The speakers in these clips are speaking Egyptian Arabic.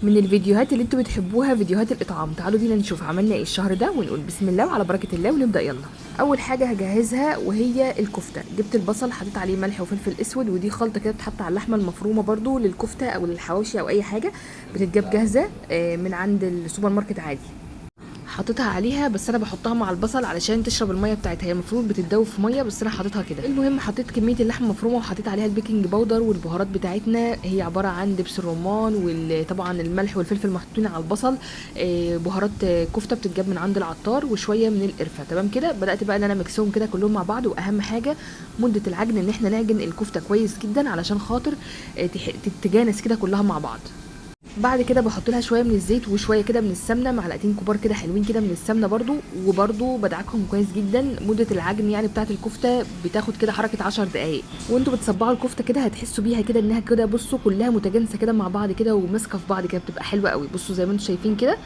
من الفيديوهات اللي انتوا بتحبوها فيديوهات الاطعام. تعالوا بينا نشوف عملنا ايه الشهر ده، ونقول بسم الله وعلى بركة الله ونبدا. يلا اول حاجة هجهزها وهي الكفتة. جبت البصل حطيت عليه ملح وفلفل اسود، ودي خلطه كده بتتحط على اللحمة المفرومه برضو للكفته او للحواوشي او اي حاجة، بتتجاب جاهزة من عند السوبر ماركت عادي. حطيتها عليها، بس انا بحطها مع البصل علشان تشرب المية بتاعتها، هي المفروض بتتدوب في مية بس انا حطيتها كده. المهم حطيت كمية اللحمة المفرومه وحطيت عليها ال baking powder والبهارات بتاعتنا، هي عبارة عن دبس الرمان وطبعا الملح والفلفل محطوطين على البصل، بهارات كفته بتتجاب من عند العطار، وشوية من القرفه. تمام كده بدات بقى ان انا mix هم كده كلهم مع بعض. واهم حاجة مده العجن ان احنا نعجن الكفتة كويس جدا علشان خاطر تتجانس كده كلها مع بعض. بعد كده بحط لها شوية من الزيت وشوية كده من السمنة، معلقتين كبار كده حلوين كده من السمنة برضو، وبرضو بدعكهم كويس جدا. مده العجن يعني بتاعه الكفتة بتاخد كده حركة 10 دقائق، وانتوا بتصبعوا الكفتة كده هتحسوا بيها كده انها كده بصوا كلها متجانسة كده مع بعض كده وماسكه في بعض كده، بتبقى حلوة قوي. بصوا زي ما انتوا شايفين كده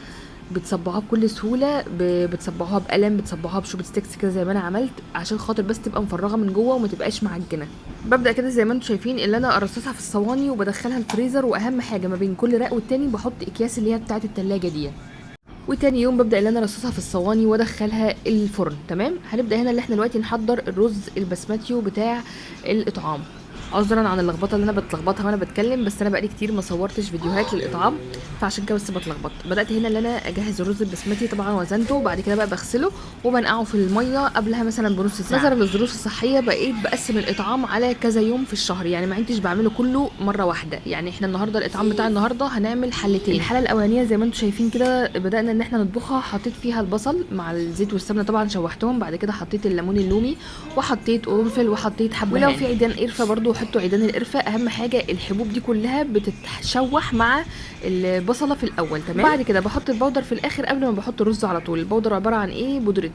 بتصبعوها بكل سهولة، بتصبعوها بقلم، بتصبعوها ب chopsticks كده زي ما انا عملت، عشان خاطر بس تبقى مفرغة من جوه وما تبقاش معجنه. ببدا كده زي ما انتم شايفين اللي انا ارصصها في الصواني وبدخلها الفريزر. واهم حاجة ما بين كل رق والتاني بحط اكياس اللي هي بتاعه التلاجة دي. وتاني يوم ببدا اللي انا ارصصها في الصواني وادخلها الفرن. تمام هنبدا هنا اللي احنا دلوقتي نحضر الرز البسمتيو بتاع الاطعام. عذرا عن اللخبطة اللي انا بتلخبطها وانا بتكلم، بس انا بقالي كتير ما صورتش فيديوهات للاطعام فعشان كده بس بتلخبط. بدات هنا ان انا اجهز الرز البسمتي، طبعا وزنته وبعد كده بقى بغسله وبنقعه في المية قبلها مثلا بنص ساعة. نظرا للظروف الصحية بقيت بقسم الاطعام على كذا يوم في الشهر، يعني ما عدتش بعمله كله مرة واحدة. يعني احنا النهارده الاطعام بتاع النهارده هنعمل حلتين. الحلة الاولانية زي ما انتم شايفين كده بدانا ان احنا نطبخها، حطيت فيها البصل مع الزيت والسمنه طبعا شوحتهم، بعد كده حطيت الليمون اللومي وحطيت قرنفل وحطيت حبهان، ولو في عيدان قرفه برضو حطوا عيدان القرفه. اهم حاجة الحبوب دي كلها بتتشوح مع البصله في الاول. تمام بعد كده بحط ال powder في الاخر قبل ما بحط الرز على طول. ال powder عبارة عن ايه؟ بودره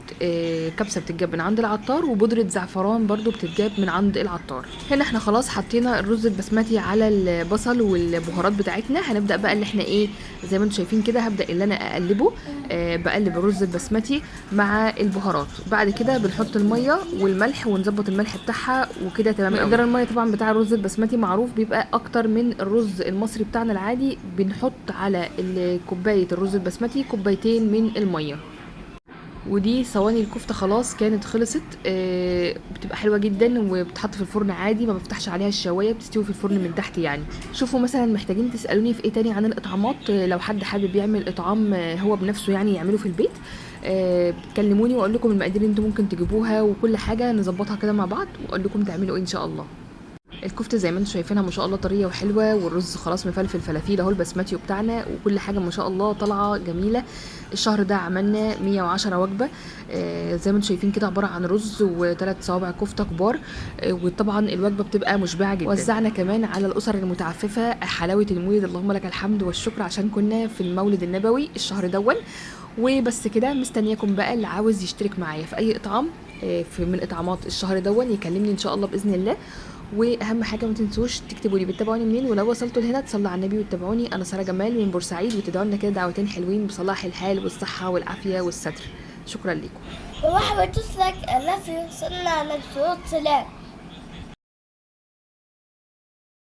كبسة بتتجاب من عند العطار، وبودره زعفران برضو بتتجاب من عند العطار. هنا احنا خلاص حطينا الرز البسمتي على البصل والبهارات بتاعتنا. هنبدا بقى اللي احنا ايه زي ما انتم شايفين كده، هبدا اللي انا اقلبه، بقلب الرز البسمتي مع البهارات. بعد كده بنحط المية والملح ونظبط الملح بتاعها وكده. تمام مقدار المية طبعا بتاع الرز البسمتي معروف بيبقى اكتر من الرز المصري بتاعنا العادي. بنحط على كوباية الرز البسمتي كوبايتين من المية. ودي صواني الكفتة خلاص كانت خلصت، بتبقى حلوة جدا وبتحط في الفرن عادي، ما بفتحش عليها الشوايه، بتستوي في الفرن من تحت. يعني شوفوا مثلا محتاجين تسالوني في ايه تاني عن الاطعامات، لو حد حابب يعمل اطعام هو بنفسه يعني يعمله في البيت، كلموني واقول لكم المقادير اللي انتم ممكن تجيبوها وكل حاجة نظبطها كده مع بعض واقول لكم تعملوا ايه ان شاء الله. الكفتة زي ما انتم شايفينها ما شاء الله طرية وحلوه، والرز خلاص مفلفل فلافيل اهو البسمتي بتاعنا، وكل حاجة ما شاء الله طالعه جميلة. الشهر ده عملنا 110 وجبة، زي ما انتم شايفين كده عبارة عن رز وثلاث صوابع كفته كبار، وطبعا الوجبة بتبقى مشبعة جدا. وزعنا كمان على الاسر المتعففه حلاوة المولد، اللهم لك الحمد والشكر، عشان كنا في المولد النبوي الشهر دون. وبس كده مستنياكم بقى، اللي عاوز يشترك معايا في اي اطعام، في من اطعامات الشهر دون يكلمني ان شاء الله باذن الله. واهم حاجة ما تنسوش تكتبوا لي بتتابعوني منين، ولو وصلتوا لهنا تصلوا على النبي وتتابعوني. انا ساره جمال من بورسعيد، وتدعوا لنا كده دعوتين حلوين بصلاح الحال والصحة والعافية والستر. شكرا لكم. وواحد بتوصلك I love you. صلى على النبي. سلام.